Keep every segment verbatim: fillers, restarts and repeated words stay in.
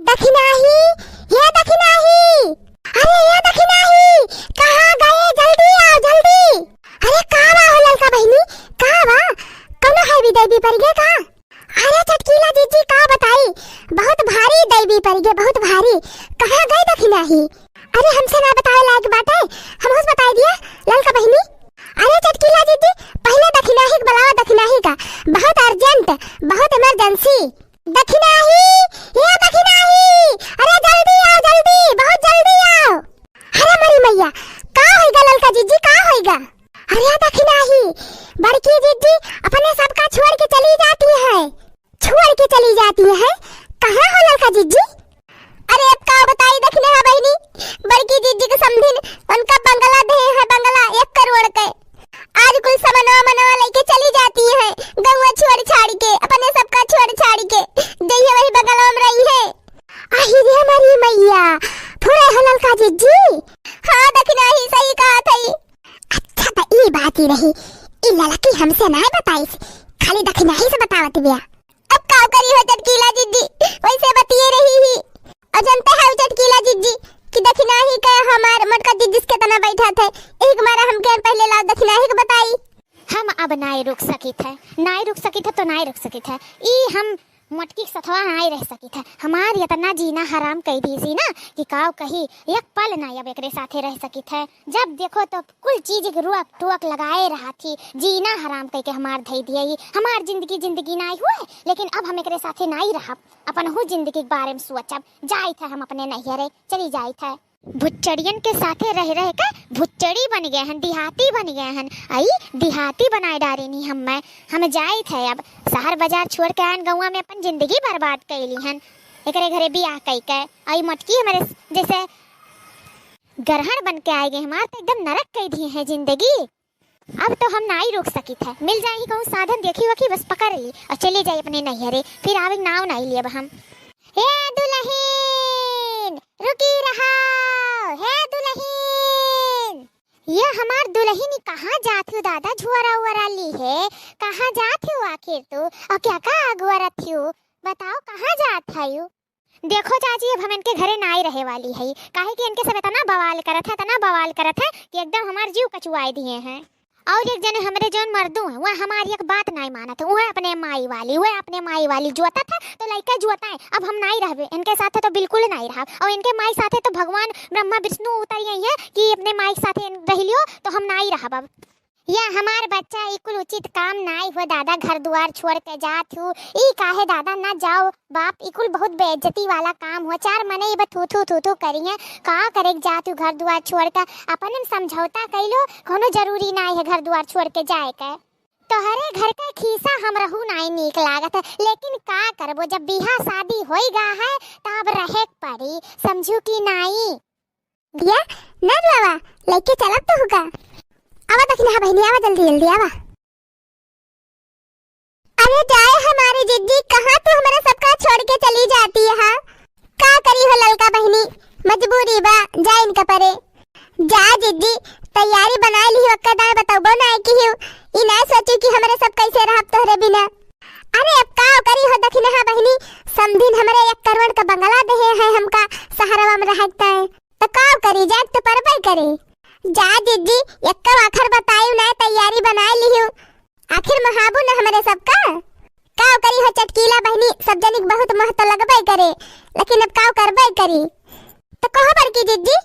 दखिनाही, हे दखिनाही, अरे हे दखिनाही, कहाँ गए? जल्दी आओ, जल्दी। अरे का बा हो ललका बहिनी, का बा? कौनो है भी देवी पर गे का? अरे चटकीला जिज्जी, का बताई, बहुत भारी दैवी परि गे, बहुत भारी। कहाँ गए दखिनाही? अरे हमसे ना बतावे लायक बाटे, हमहूँ से बताई दिया ललका बहिनी। अरे चटकीला जिज्जी, पहिले दखिनाही के बुलावा, दखिनाही का, बहुत urgent, बहुत emergency। दखिनाही, हे दखिनाही, अरे जल्दी आओ, जल्दी, बहुत जल्दी आओ। अरे मरी मैया, का होइगा ललका जिज्जी, का होइगा? अरे दखिनाही, बड़की जिज्जी अपने सबका छोड़ के चली जाती है। छोड़ के चली जाती है? कहाँ हो ललका जिज्जी? अरे अब का बताई दखिनाही बहिनी, बड़की जिज्जी के समधिन उनका बंगला देहे हैं, बंगला एक करोड़ के। आज कुल समनवा मनवा लेके चली जाती है, गौवा छोड़ छाड़ के, अपने सबका छोड़ छाड़ के, जइहे वही बंगलवा में रही है। आही रे मरी मैया, थोड़े हो ललका जिज्जी। हाँ दखिनाही, सही कहा थई। अच्छा त ई बात ही रही, ई ललकी हमसे नाय बताइस, खाली दखिनाही से बतावत बिया। अब का करी हो चटकीला जिज्जी, वैसे बतिये रही ही। और जानते हो चटकीला जिज्जी कि दखिनाही का हमार मोटका जिज्जी से कितना बैठा थे, एक मारा हमके पहले लाओ दखिनाही के बताई। हम अब नाय रुक सकित है, नाय रुक सकित है तो नाय रुक सकित है। ई हम मोटकी के सथवा नाय रह सकित है। हमार इतना जीना हराम कई दीसी ना कि काव कही, एक पल नाय अब एकरे साथे रह सकित है। जब देखो तो कुल चीज के रुअक टुअक लगाए रहा थी, जीना हराम कई के हमार धई दिया। ई हमार जिंदगी जिंदगी नाय हुए, लेकिन अब हम एकरे साथे नाय रहब। अपनहू जिंदगी के बारे में सोचब। जाइत है हम अपने नैहरे, चली जाइत है। भुच्चड़ियन के साथे रह रह के भुच्चड़ी बन गए हन, देहाती बन गए हन। आई देहाती बनाए डारेनी हम, मैं, हम जाइत है अब। शहर बाजार छोड़ के आयन, गौवा में अपन जिंदगी बर्बाद कैली हन। एकरे घरे बियाह कई के, आई मोटकी हमरे जैसे ग्रहण बन के आए गए हमार, तो एकदम नरक कई दिए हैं जिंदगी। अब तो हम नाई रोक सकित है, मिल जाही कहूँ साधन देखी वखी, बस पकड़ ली और चली जाई अपने नैहरे, फिर आवे नाव नाई लियब हम। हे दुलहिन, रुकी रहा, हे दुलहिन, ये हमार दुलहिन कहाँ जात हो दादा, झुअरा उअरा ली है, कहाँ जात हो आखिर तू, और क्या का अगुअरत हो, बताओ कहाँ जात है यू? देखो चाची, अब हम इनके घरे नाई रहे वाली है, काहे कि इनके सब इतना बवाल करत है, इतना बवाल करत है कि एकदम हमार जीव कचुआए दिए हैं। और एक जने हमरे जौन मर्दू हैं, वह हमारी एक बात नाई मानत है, वह अपने माई वाली, वह अपने माई वाली जोतत है तो लइका जोताए। अब हम नाई रहबे, इनके साथे तो बिल्कुल नाई रहब। और इनके माई साथे तो भगवान ब्रह्मा विष्णु उतर गई है कि अपने माई के साथे रह लियो, तो हम नाई रहब अब। या हमार बच्चा, ई कुल उचित काम नाई हो दादा, घर दुआर छोड़ के जात हूँ। ई काहे दादा, ना जाओ बाप, ई कुल बहुत बेइज्जती वाला काम हो। चार मनई बा थू थू थू थू करिए, का करे के जात हूँ घर दुआर छोड़ के? अपन में समझौता कइलो, कोनो जरूरी नाई है घर दुआर छोड़ के जाए के। तोहरे घर का खीसा हमरहू नाई नीक लागत है, लेकिन का करबो, जब बियाह शादी होई गा है, तब रहे के पड़ी, समझू कि नाई? भैया, ना बाबा, लेके चलब तो होगा। आवा दखिनहा बहिनी, आवा जल्दी जल्दी आवा। अरे जाए हमारी जिज्जी, कहाँ तू हमारा सबका छोड़ के चली जाती है? का करी हो ललका बहिनी, मजबूरी बा, जा इनका परे। जा जिज्जी, तैयारी बनाए ली, ओक्का दाएं बतौबो ना कि हिउ, ई ना सोचू कि हमरे सब कैसे रहब तोहरे बिना। अरे अब का करी हो दखिनहा बहिनी, समधिन हमरे एक करोड़ का बंगला देहे हैं हमका, सहरवा में रहता है। त का करी, जाए तो परबे करी। जा जिज्जी, एक्को आखर बतायु ना, तैयारी बनाए लिहू। आखिर मोहाबू न हमरे सबका। का करी हो चटकीला बहिनी, सब जनिक बहुत मोह तो लगबे करे, लेकिन अब का करबे करी। तो कहो बड़की जिज्जी,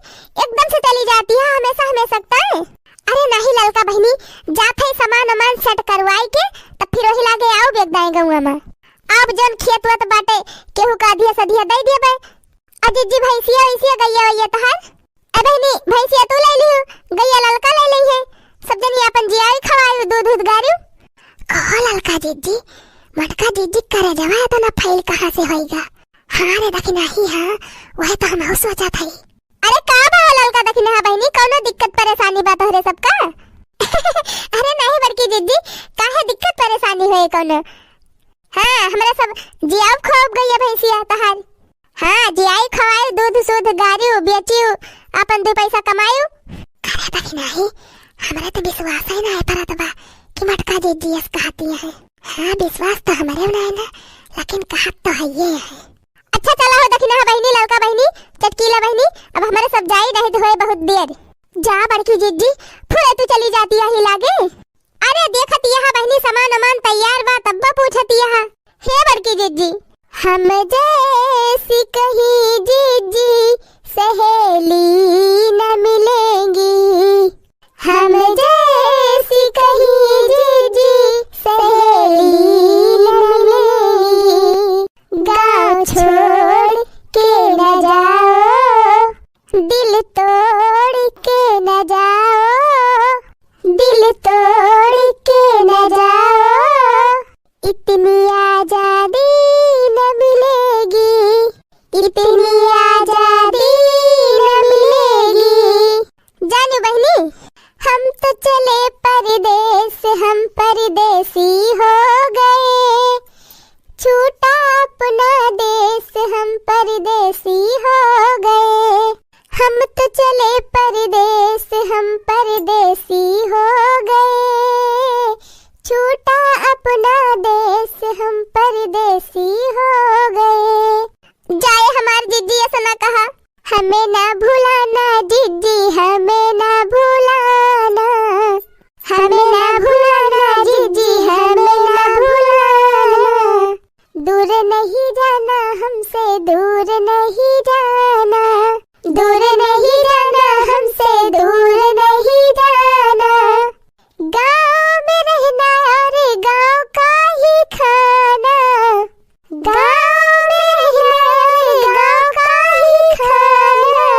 एकदम से चली जाती है हमेशा हमेशा तय? अरे नहीं ललका बहिनी, जात है सामान उमान सेट करवाई के, तब फिर वही लागे आओ बेग दाए गौवा में। अब जौन खेत वत बाटे, केहू का अधिया सधिया दे देबे। आ जिज्जी भैंसिया वैसिया गैया वैया तहार? ए बहिनी, भैंसिया तू ले लिहू, गैया ललका ले ली है। सब जनी अपन जियाई खवाई, दूध दूध गारी। कहो ललका जिज्जी, मोटका जिज्जी करे जवा इतना फैल कहाँ से होइगा? हाँ रे दखिनही, हाँ, वह तो हम सोचा था। अरे का बा ललका दखिनहा बहिनी, कौनो दिक्कत परेशानी बा तोहरे सबका? अरे नहीं बड़की जिज्जी, काहे दिक्कत परेशानी होए कौनो? हाँ, हमरा सब जियाऊ खूब गैया भैंसिया तहार। हाँ, जियाई खवाई, दूध सूध गारियो बेचियो, अपन दू पैसा कमाइयो। अरे दखिनही, हमरा तो विश्वास ही ना परत बा कि मोटका जिज्जी अस कहती है। हाँ, विश्वास तो हमरे ना है ना, लेकिन कहत तो है ये है। अच्छा चला हो दखिनहा चटकीला बहिनी, अब हमरे सब जाई, नहीं तो होए बहुत देर। जा बड़की जिज्जी, फुरे तू चली जाती यही लागे। अरे देखत यहाँ बहिनी, सामान उमान तैयार बा, तब्बा पूछत यहाँ। हे बड़की जिज्जी, हम जैसी कहीं जिज्जी सहेली न मिलेंगी, हम जैसी कहीं जिज्जी सहेली न मिलेंगी। गाँव छोड़ के न जाओ, दिल तोड़ के न जाओ, दिल तोड़ के न जाओ, इतनी आजादी न मिलेगी, इतनी आजादी न मिलेगी। जानू बहिनी, हम तो चले परदेस, हम परदेसी हो गए, छूटा अपना देश, हम परदेसी हो गए। हम तो चले परदेस, हम परदेसी हो गए। छूटा अपना देश, हम परदेसी हो गए। जाए हमार जिज्जी, ऐसा ना कहा। हमें ना भुलाना जिज्जी, हमें ना भुलाना। हमें ना भुलाना जिज्जी, हमें ना भुलाना। दूर नहीं जाना हमसे, दूर नहीं जाना। दूर नहीं जाना हमसे, दूर नहीं जाना। गाँव में रहना और गाँव का ही खाना। गाँव में रहना और गाँव का ही खाना।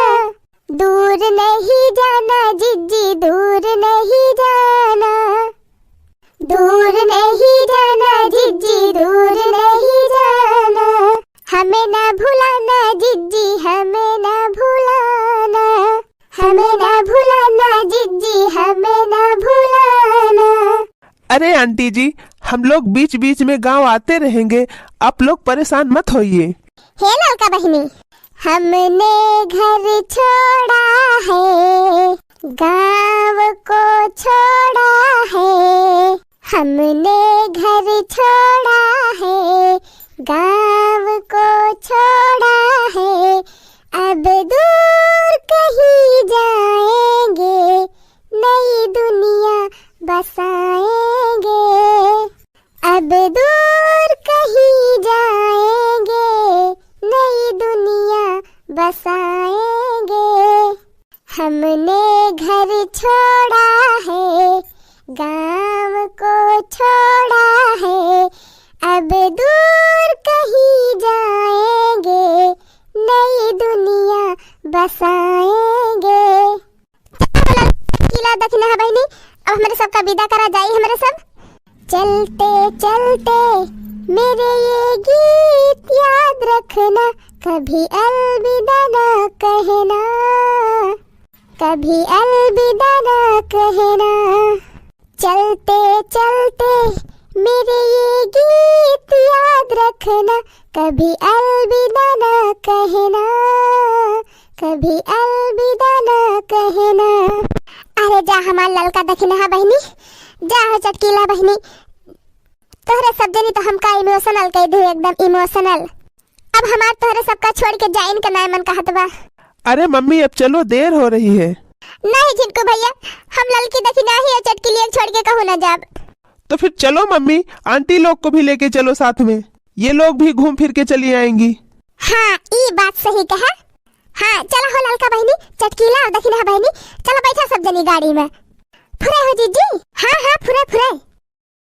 दूर नहीं जाना जिज्जी, दूर नहीं जाना। दूर नहीं जाना जिज्जी, दूर नहीं जाना। हमें ना भुलाना जिज्जी, हमें ना भुलाना। हमें ना भुलाना जिज्जी, हमें ना भुलाना। अरे आंटी जी, हम लोग बीच बीच में गांव आते रहेंगे, आप लोग परेशान मत होइए। हे ललका बहिनी, हमने घर छोड़ा है, गांव को छोड़ा है। हमने घर छोड़ा है, गांव को छोड़ा है, अब दूर कहीं जाएंगे, नई दुनिया बसाएंगे। अब दूर कहीं जाएंगे, नई दुनिया बसाएंगे। हमने घर छोड़ा है, गांव को छोड़ा है, अब दूर कहीं जाएंगे, नई दुनिया बसाएंगे। चलो, चटकीला दखिनहा बहिनी, अब हमरे सबका विदा करा जाई, हमरे सब। चलते चलते मेरे ये गीत याद रखना, कभी अलविदा ना कहना, कभी अलविदा ना कहना। चलते चलते मेरे ये गीत याद रखना, कभी अलविदा ना कहना, कभी अलविदा ना कहना। अरे जा हमार ललका दखिनहा बहिनी, जा हो चटकीला बहिनी, तोहरे सब जनी तो हमका emotional कइ दिहु, एकदम emotional। अब हमार तोहरे सबका छोड़ के जाइन के नाय मन कहत बा। अरे मम्मी, अब चलो, देर हो रही है। नहीं झिंकू भैया, हम ललकी दखिनहा ही और चटकीलिया छोड़ के कहूँ ना जाब। तो फिर चलो मम्मी, आंटी लोग को भी लेके चलो साथ में, ये लोग भी घूम फिर के चली आएंगी। हाँ, ई बात सही कहा। हाँ, चला हो ललका बहिनी, चटकीला और दखिनहा बहिनी, चला बैठा सब जनी गाड़ी में। फुरे हो जिज्जी,